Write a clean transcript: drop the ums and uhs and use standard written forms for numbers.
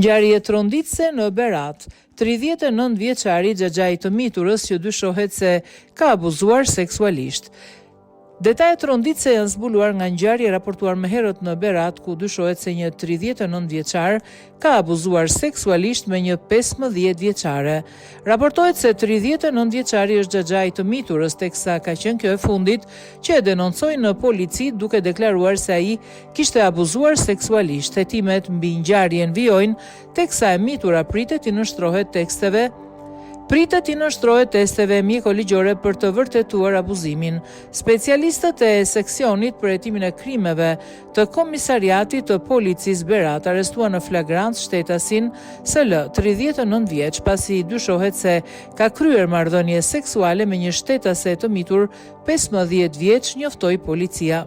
Ngjarje tronditëse në Berat, 39 vjeçari xhaxhai i të miturës që dyshohet se ka abuzuar seksualisht. Detaje tronditëse janë zbuluar nga ngjarje e raportuar më herët në Berat, ku dyshohet se një 39 vjeçar ka abuzuar seksualisht me një 15 vjeçare. Raportohet se 39 vjeçari është xhaxhai i të miturës, teksa ka qenë kjo e fundit që e denoncoi në polici duke deklaruar se ai kishte abuzuar seksualisht. Hetimet mbi ngjarjen vijojnë, teksa e mitura pritet t'i nënshtrohet teksteve pritet t'i nënshtrohet testeve mjekoligjore për të vërtetuar abuzimin. Specialistët e seksionit për hetimin e krimeve të Komisariatit të Policisë Berat arrestuan në flagrancë shtetasin SL, 39 vjeç, pasi dyshohet se ka kryer marrëdhënie seksuale me një shtetase të mitur 15 vjeç, njoftoi policia.